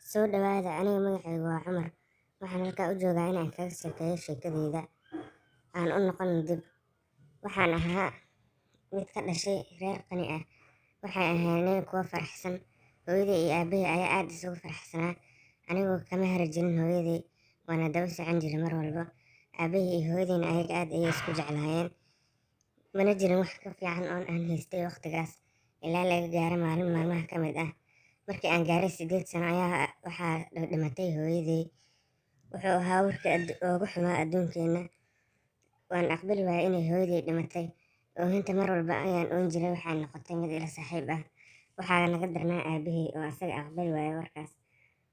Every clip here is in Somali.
Soo dhawaada, aniga magacaygu waa Cumar. Waxaan halkaa u joogaa inaan kaga sheekeeyo sheekadeyda. Aan u noqono dib. Waxaan ahaa mid ka dhashay reer qani ah. Waxay ahaayeen kuwo faraxsan. Hooyaday iyo aabbahay ayaa aad isugu faraxsanaa. Anigu kama hari jirin hooyaday, waana daba socon jiray mar walba. Aabbahay iyo hooyadayna ayaga aad ayay isku jeclaayeen. Mana jirin wax ka fiican oon aan haystay waqtigaas ilaa laga gaaro maalin maalmaha ka mid ah. Markii aan gaaray 8 sano ayaa waxaa dhimatay hooyaday. Wuxuu ahaa warkii ugu xumaa adduunkeena. Waan aqbali waayay inay hooyaday dhimatay. Oohinta mar walba ayaan oon jiray waxay noqotay mid ila saaxiib ah. Waxaa naga darnaa aabbahay oo asaga aqbali waayay warkaas.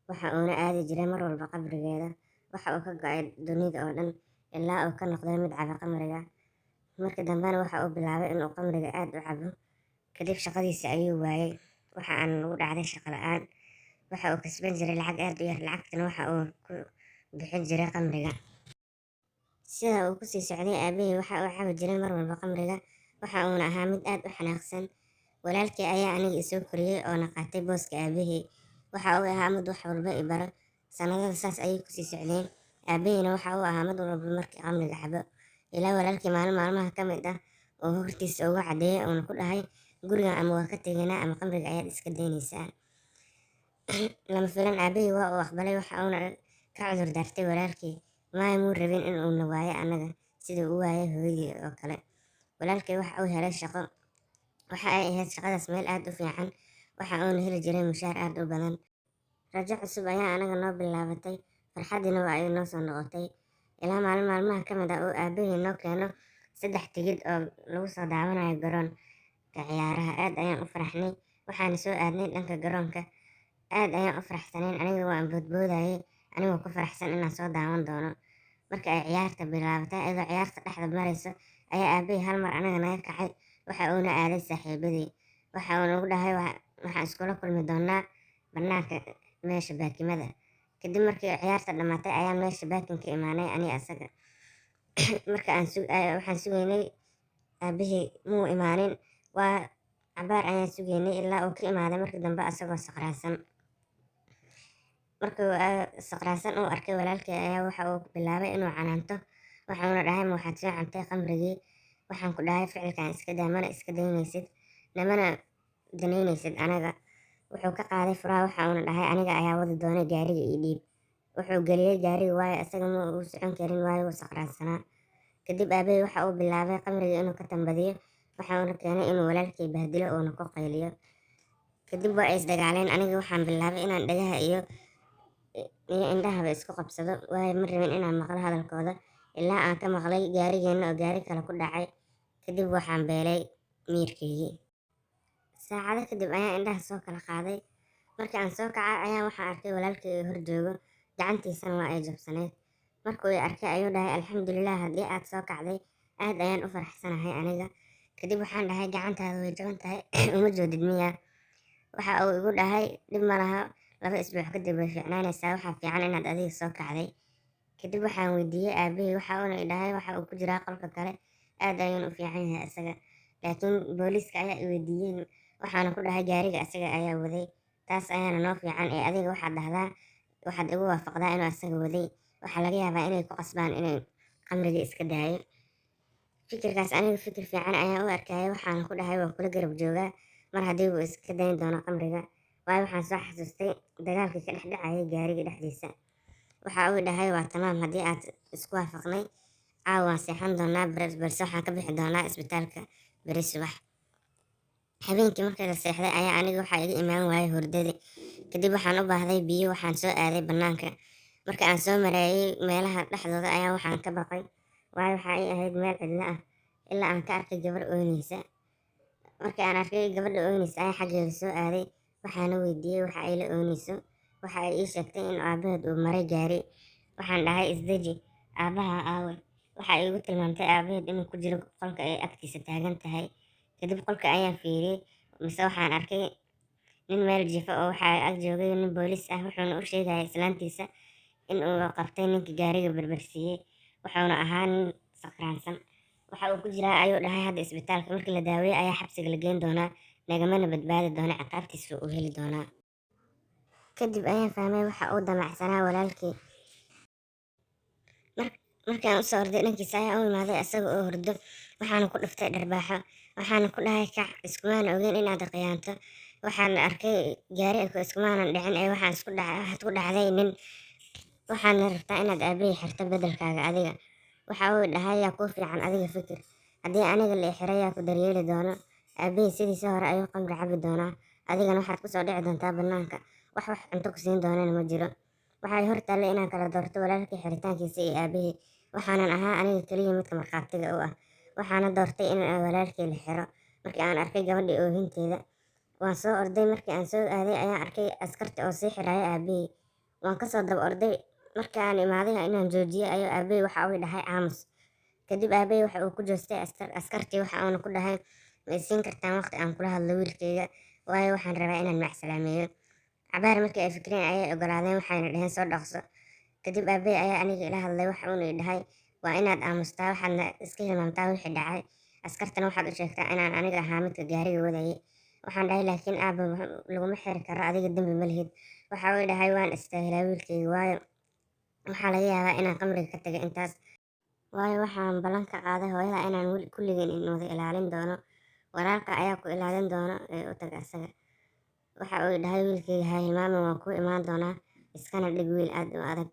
Waxa uuna aadi jiray mar walba qabrigeeda. Waxa uu ka go'ay dunida oo dhan ilaa uu ka noqday mid caba khamriga. Markii dambena waxa uu bilaabay inuu khamriga aad u cabo. Kadib shaqadiisa ayuu waayay. Waxa aan ugu dhacday shaqo la'aan. Waxa uu kasban jiray lacag aad u yar, lacagtana waxa uu ku bixin jiray khamriga. Sida uu ku sii socday aabbahay waxa uu cabi jiray mar walba khamriga. Waxa uuna ahaa mid aad u xanaaqsan. Walaalkay ayaa aniga isoo koriyay oona qaatay booska aabbahay. Waxa uu ahaa mid wax walba i baro. Sanadada saas ayay ku sii socdeen. Aabbahayna waxa uu ahaa mid walba markii khamriga cabo. Ilaa walaalkay maalin maalmaha ka mid ah oo hortiisa ugu caddeeyay uuna ku dhahay gurigan ama waa ka tegaynaa ama khamriga ayaad iska daynaysaa. Lama filan aabbahay waa uu aqbalay, waxa uuna ka cudur daartay walaalkay. Maayo muu rabin in uu na waayo annaga siduu u waayay hooyadii oo kale. Walaalkay waxa uu helay shaqo. Waxa ay ahayd shaqadaas meel aad u fiican. Waxa uuna heli jiray mushaar aad u badan. Rajo cusub ayaa anaga noo bilaabatay. Farxadiina waa ay noo soo noqotay. Ilaa maalin maalmaha ka mid ah uu aabbahay noo keeno 3 tigidh oo lagu soo daawanayo garoonka ciyaaraha. Aad ayaan u faraxnay. Waxaana soo aadnay dhanka garoonka. Aad ayaan u faraxsanayn. Aniga waan boodboodayay anigoo ku faraxsan inaan soo daawan doono. Marka ay ciyaarta bilaabatay, iyadoo ciyaarta dhexda marayso, ayaa aabbahay hal mar anaga naga kacay. Waxa uuna aaday saaxiibadii. Waxa uu nagu dhahay waxaan iskula kulmi doonaa bannaanka meesha baakimada. Kadib markii ciyaarta dhammaatay ayaan meesha baakinka imaanay aniga asaga. Marka aan waxaan sugaynay aabbahay muu imaanin. Waa cabaar ayaan sugaynay ilaa uu ka imaaday markii dambe asagoo saqraansan. Markii uu saqraansan uu arkay walaalkay ayaa waxa uu bilaabay inuu canaanto. Waxa uuna dhahay ma waxaad soo cabtay khamrigii? Waxaan ku dhahay ficilkan iska daa, mana iska daynaysid, namana danaynaysid anaga. Wuxuu ka qaaday furaha, waxa uuna dhahay aniga ayaa wadi doona gaariga, ii dhiib. Wuxuu geliyay gaariga waayo asaga ma uu socon karin, waayo wuu saqraansanaa. Kadib aabbahay waxa uu bilaabay khamriga inuu ka tambadiyo. Waxa uuna keenay inuu walaalkay bahdilo oona ku qayliyo. Kadib waa ay isdagaaleen. Aniga waxaan bilaabay inaan dhagaha iyo indhahaba isku qabsado, waayo ma rabin inaan maqlo hadalkooda ilaa aan ka maqlay gaarigeenna oo gaari kale ku dhacay. Kadib waxaan beelay miirkaygii. Saacado kadib ayaan indhaha soo kala qaaday. Markii aan soo kacay ayaan waxaan arkay walaalkay oo hor joogo, gacantiisana waa ay jabsaneyd. Markuu i arkay ayuu dhahay alxamdulillaah haddii aad soo kacday, aad ayaan u faraxsanahay aniga. Kadib waxaan dhahay gacantaada way jaban tahay, uma joodid miyaa? Waxa uu igu dhahay dhib ma laha, 2 isbuuc kadib way fiicnaanaysaa, waxaa fiican inaad adiga soo kacday. Kadib waxaan weydiiyey aabbahay, waxa uuna i dhahay waxa uu ku jiraa qolka kale, aad ayuuna u fiican yahay isaga. Laakiin booliiska ayaa i weydiiyey, waxaana ku dhahay gaariga asaga ayaa waday, taas ayaana noo fiican ee adiga waxaad dhahdaa waxaad igu waafaqdaa inuu asaga waday. Waxaa laga yaabaa inay ku qasbaan inay khamriga iska daayo. Fikirkaas aniga fikir fiican ayaan u arkayay, waxaana ku dhahay waa kula garab joogaa mar haddii uu iska dayn doono khamriga. Waayo waxaan soo xasuustay dagaalkii ka dhex dhacayay gaariga dhexdiisa. Waxa uu dhahay waa tamaam haddii aad isku waafaqnay, caawa waan seexan doonaa, balse waxaan ka bixi doonaa isbitaalka beri subax. Habeenkii markii la seexday ayaa aniga waxaa iga imaan waayay hurdadii. Kadib waxaan u baahday biyo, waxaan soo aaday bannaanka. Marka aan soo marayay meelaha dhexdooda ayaa waxaan ka baqay, waayo waxa ay ahayd meel cidlo ah, ilaa aan ka arkay gabar ooynaysa. Markii aan arkay gabadha ooynaysa ayaa xaggeeda soo aaday, waxaana weydiiyey waxa ay la ooynayso. Waxa ay ii sheegtay in aabbaheed uu maray gaari. Waxaan dhahay isdeji, aabbaha aawe? Waxa ay igu tilmaamtay aabbaheed inuu ku jiro qolka ay agtiisa taagan tahay. Kadib qolka ayaan fiiriyey, mise waxaan arkay nin meel jiifa oo waxaa ag joogay nin booliis ah, wuxuuna u sheegayay islaantiisa in uu qabtay ninka gaariga berbersiiyey, wuxuuna ahaa nin saqraansan. Waxa uu ku jiraa ayuu dhahay hadda isbitaalka, markii la daaweeyo ayaa xabsiga la geyn doonaa, nagamana badbaadi doona, ciqaabtiisa uu heli doonaa. Kadib ayaan fahmay waxa uu damacsanaa walaalkay. Markii aan usoo orday dhankiisa ayaan u imaaday asaga oo hurdo. Waxaana ku dhuftay dharbaaxo. Waxaana ku dhahay kac, iskumaana ogeyn inaad khiyaanto. Waxaan arkay gaari iskumaanan dhicin ee waxaan isku dhacay, waxaad ku dhacday nin. Waxaana rabtaa inaad aabbahay xirto beddelkaaga adiga. Waxa uu dhahay yaa kuu fiican adiga fikir. Haddii aniga la i xiray yaa ku daryeeli doono. Aabbahay sidiisii hore ayuu khamri cabbi doonaa. Adigana waxaad kusoo dhici doontaa bannaanka. Wax wax cunto ku siin doonana ma jiro. Waxay hor taallay inaan kala doorto walaalkay xiritaankiisa iyo aabbahay. Waxaanan ahaa aniga kaliya midka markhaatiga u ah. Waxaana doortay in walaalkay la xiro. Markii aan arkay gabadhii oohinteeda, waan soo orday. Markii aan soo aaday ayaan arkay askarta oo sii xiraya aabbahay. Waan kasoo daba orday. Markii aan imaaday inaan joojiyo ayuu aabbahay waxa uu dhahay aamus. Kadib aabbahay waxa uu ku joostay askartii, waxa uuna ku dhahay ma isiin kartaan waqti aan kula hadlo wiilkayga, waayo waxaan rabaa inaan macsalaameeyo. Cabaar markii ay fikreen ayay ogolaadeen, waxayna dhaheen soo dhaqso. Kadib aabbahay ayaa aniga ila hadlay, waxa uuna i dhahay waa inaad aamustaa, waxaadna iska hilmaamtaa wixii dhacay. Askartana waxaad u sheegtaa inaan aniga ahaa midka gaariga wadayay. Waxaan dhahay laakiin aabba laguma xiri karo, adiga dembi ma lihid. Waxa uu dhahay waan istaahilaa wiilkayga, waayo waxaa laga yaabaa inaan khamriga ka tagay intaas. Waayo waxaan ballan ka qaaday hooyada inaan kulligeen in wada ilaalin doono. Walaalka ayaa ku ilaalin doono ee u tag asaga. Waxa uu dhahay wiilkayga ha hilmaamin, waan kuu imaan doonaa, iskana dhig wiil aad u adag.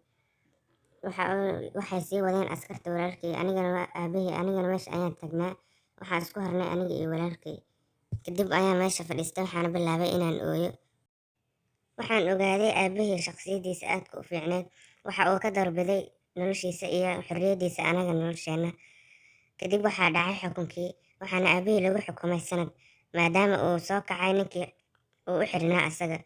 Waxay sii wadeen askarta walaalkay, anigana waa aabbahay, anigana meesha ayaan tagnaa. Waxaan isku harnay aniga iyo walaalkay. Kadib ayaan meesha fadhiistay, waxaana bilaabay inaan ooyo. Waxaan ogaaday aabbahay shakhsiyadiisa aadka u fiicneed. Waxa uu ka doorbiday noloshiisa iyo xorriyadiisa anaga nolosheenna. Kadib waxaa dhacay xukunkii, waxaana aabbahay lagu xukumay sanad, maadaama uu soo kacay ninkii uu u xirnaa asaga.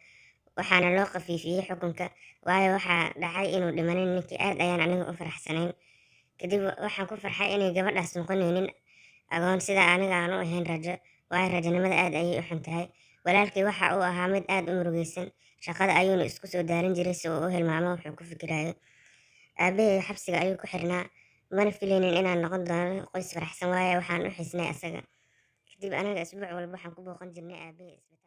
Waxaana loo khafiifiyey xukunka, waayo waxaa dhacay inuu dhimanin ninkii. Aad ayaan aniga u faraxsanayn. Kadib waxaan ku farxay inay gabadhaas noqonaynin agoon sida aniga aan u ahayn rajo, waayo rajanimada aad ayay u xun tahay. Walaalkay waxa uu ahaa mid aad u murugaysan. Shaqada ayuuna isku soo daalin jiray si uu u hilmaamo wuxuu ku fikirayo. Aabbahay xabsiga ayuu ku xirnaa. Mana filaynin inaan noqon doono qoys faraxsan, waayo waxaan u xiisnay asaga. Kadib anaga isbuuc walba waxaan ku booqan jirnay aabbahay isbitaalka.